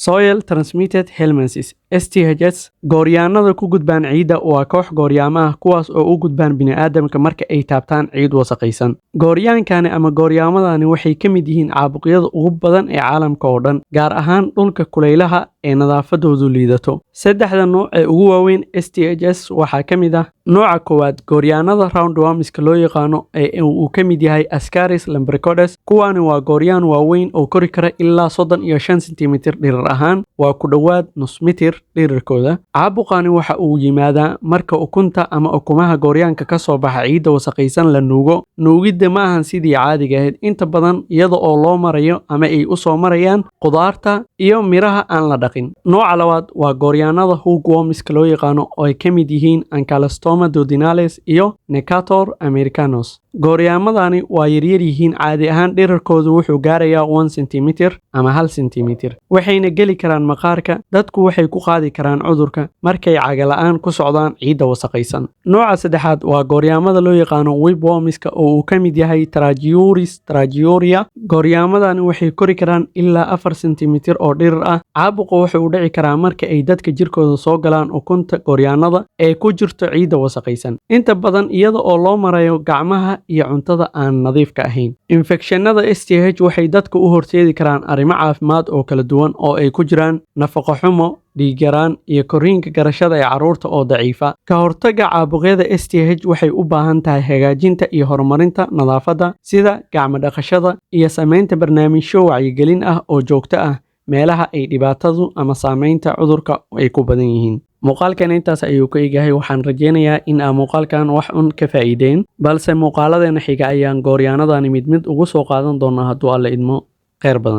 Soil Transmitted Helminthes, STHS. Gooryaanada ku gudbaan ciidda waa koox gooryaamo ah, kuwaas oo u gudbaan bini'aadamka marka ay taabtaan ciid wasaqaysan. Gooryaankani ama gooryaamadani waxay ka mid yihiin caabuqyada ugu badan ee caalamka oo dhan, gaar ahaan dhulka kulaylaha ee nadaafadoodu liidato. Saddexda nooc ee ugu waaweyn STHS waxaa ka mid ah: nooca koowaad, gooryaanada roundwormska loo yaqaano ee uu ka mid yahay Ascaris lumbricoides. Kuwaani waa gooryaan waaweyn oo kori kara ilaa 35 sentimitir dhirir ahaan, waa ku dhowaad nus mitir dhirirkooda. Caabuqani waxa uu yimaadaa marka ukunta ama ukumaha gooryaanka ka soo baxa ciidda wasaqaysan la nuugo. Nuugidda ma ahan sidii caadiga ahayd, inta badan iyada oo loo marayo ama ay u soo marayaan qudaarta iyo miraha aan la dhaqin. Nooca labaad waa gooryaanada hookwormska loo yaqaano oo ay ka mid yihiin Ancylostoma duodenale iyo Necator americanus. Gooryaamadani waa yaryar yihiin, caadi ahaan dhirarkoodu wuxuu gaarayaa 1 centimeter ama 1 centimeter, waxayna geli karaan maqaarka. Dadku waxay ku qaadi karaan cudurka markay cagala'aan ku socdaan ciidda wasaqaysan. Nooca saddexaad waa gooryaamada loo yaqaano whipwormska oo uu ka mid yahay Trichuris trichiura. Gooryaamadani waxay kori karaan ilaa 4 sentimitir oo dhirir ah. Caabuqa wuxuu u dhici karaa marka ay dadka jirkooda soo galaan ukunta gooryaanada ee ku jirto ciidda wasaqaysan, inta badan iyada oo loo marayo gacmaha iyo cuntada aan nadiifka ahayn. Infekshanada STH waxay dadka u horseedi karaan arrimo caafimaad oo kala duwan, oo ay ku jiraan nafaqo xumo, dhiig-yaraan iyo korriinka garashada ee carruurta oo daciifa. Ka hortagga caabuqyada STH waxay u baahan tahay hagaajinta iyo horumarinta nadaafadda, sida gacmo dhaqashada, iyo samaynta barnaamijyo wacyigelin ah oo joogto ah meelaha ay dhibaatadu ama saameynta cudurka ay ku badan yihiin. Muuqaalkan intaas ayuu ka egyahay. Waxaan rajeynayaa in aa muuqaalkan wax un ka faa'iideen, balse muuqaaladeena xiga ayaan gooryaanadani mid mid ugu soo qaadan doonaa, hadduu Alle idmo. Kheyr badan.